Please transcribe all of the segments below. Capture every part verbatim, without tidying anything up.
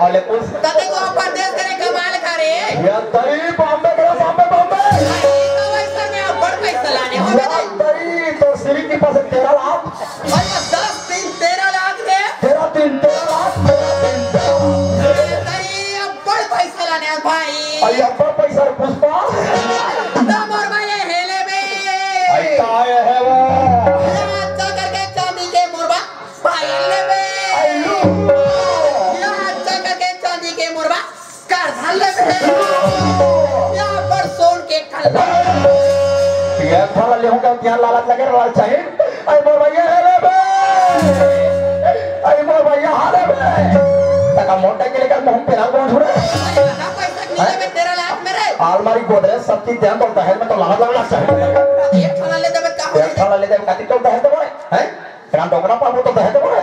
अरे, उस कते को परदेस करे कमाल करे। या तरी बॉम्बे करे, बॉम्बे, बॉम्बे। भाई, तो वैसे में अब्बड़ पैसा लाने हो या गए। तरी तो सिरी के पास तेरह लाख। भाई, बस दस तीन तेरह लाख रे। तेरह तीन तेरह लाख, तेरह तीन तेरह लाख। अरे, तरी अब्बड़ पैसा लाने हैं भाई। अरे, अब्बड़ पैसा रे पुष्पा। तो मोर भाई हेले बे। अरे, काय है वो? अच्छा करके चांदी के मोर बा। पायल लेबे। आइलू। या अच्छा करके चांदी के मोर बा। करधन लेबे। या पर सोन के कल्ला। ये फल लेहूं का ध्यान लालच लगे, लालच चाहिए। आई मोर भैया, हे लेबे। आई मोर भैया, हा लेबे। तका मोटा के लेकर मुंह पे ना कौन छुड़े? अरे, दादा, पैसा नहीं लेबे, तेरह लाख मेरे। अलमारी, गोदरेज, सब चीज ध्यान तो दहेज में तो लालच लगना चाहिए। एक ठो ले देबे, का हो एक ठो ले देबे, काती तो दहेज देबे, हैं? तेरा डोकरा पाबो तो दहेज देबो रे।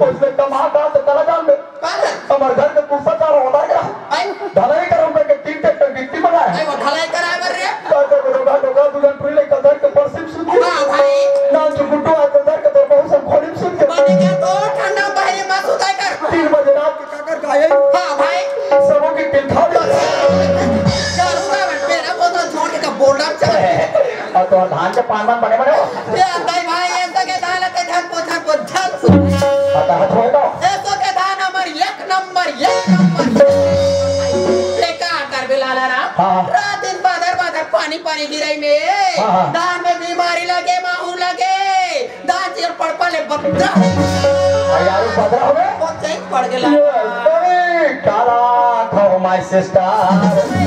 उसने कमा का तो चला जान दे। काहे? हमर घर के कुफा चार होता है क्या? आई। ढलाई करम करके तीन ट्रैक्टर गिट्टी मंगाए। आई वो ढलाई कराए बर रे। का कर दो, का दो, का दो जन टुरी लेकर घर के परसिम सुत गए। हाँ भाई। ना जो गुड्डू आज तो घर के तो बहुत सब खोली में सुत गए। बने क्या तो ठंडा बाहरी में सुताई कर। तीन बजे रात के काकर गाये। हाँ भाई। सबों की टिल्ठा दे। यार, उनका मेरा बोतल छोड़ के बोल्डर चल। और तो धान के पान वान बने बने हो। ए, अंदाई भाई, एसो के धान लते झन पो, झन पो, झन सु। हाँ, तो हाथ होए तो। एसो के धान हमर एक नंबर, एक नंबर। ते का करबे लाला राम? हाँ, हाँ। रात दिन बादर, बादर पानी, पानी गिरई में। हाँ, हाँ। धान में बीमारी लगे, माहू लगे। धान चिर पड़ पड़े बदरा। आ, यार, बदरा हो गए? बहुत सही पड़ गया। ये, अरे, काला खाओ, my sister।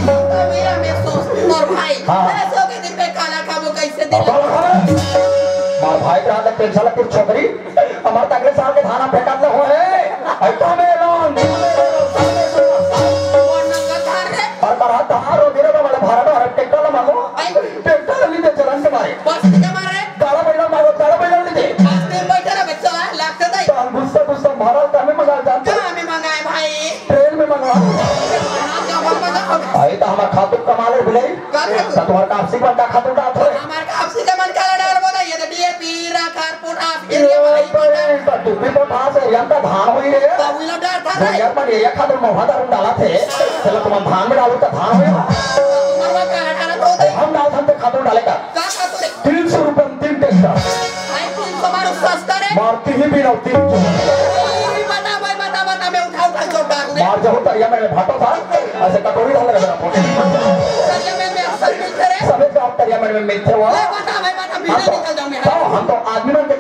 तो मेरा मैं सोच, मोर भाई, हाँ। एसो के दिन में काला खाबो कैसे दिन? अब मार भाई के हाथ में पेंसिल के छोकरी, हमार तगड़े साल के धाना फेंकत ले होए। आई तो हमें ऐलान, वो नंगा धार रे। और पर हाथ धार रो, मेरे तो वाला भारत और ट्रैक्टर ला मांगो। आई। ट्रैक्टर ला लीजिए चलन के मारे। बस के मारे। गाड़ा बैला मांगो, गाड़ा बैला लीजिए। बस में बैठे रहे, चला, लागते नहीं। तो हम गुस्सा, गुस्सा महाराज का हमें मंगा जानते। कहाँ में मंगाए भाई? ट्रेन में मंगा। हाँ, क्या बात बता? आई तो हमार खातू कमाल है, बुलाई। का खातू? तो तुम्हार कापसी पर का खातू डालत है? हमार कापसी के मन काला डाल बोला, ये तो डीएपी, राखर, पोटास, यूरिया भाई, भाई, तो डीएपी पोटास है, यहाँ का धान हुई रे। तो हुई लो डाल था तो भाई। यार, मन ये खातू महुआ दारू डालत है। चलो, तुम धान में डालो तो धान हुई। तुम्हार बात काला डाला तो होता है। हम डाल हम तो खातू डाले का। का खातू रे? तीन सौ रुपये में तीन ट्रैक्टर। भाई, तीन सौ मारो सस्ता रे। मारती ही भी ना तीन सौ। तू ही बता भाई, बता, बता, मैं उठा, उठा, चोट डाल दे। मार जाओ, तरिया में भाटो था। ऐसे कटोरी डाल लगा मेरा पोटे। तरिया में, में अक्सर मिलते रहे। सभी तो आप तरिया में, में मिलते हो। ले बता भाई, बता, हम भीड़े तो, निकल जाऊं मैं। तो हम तो आदमी बन के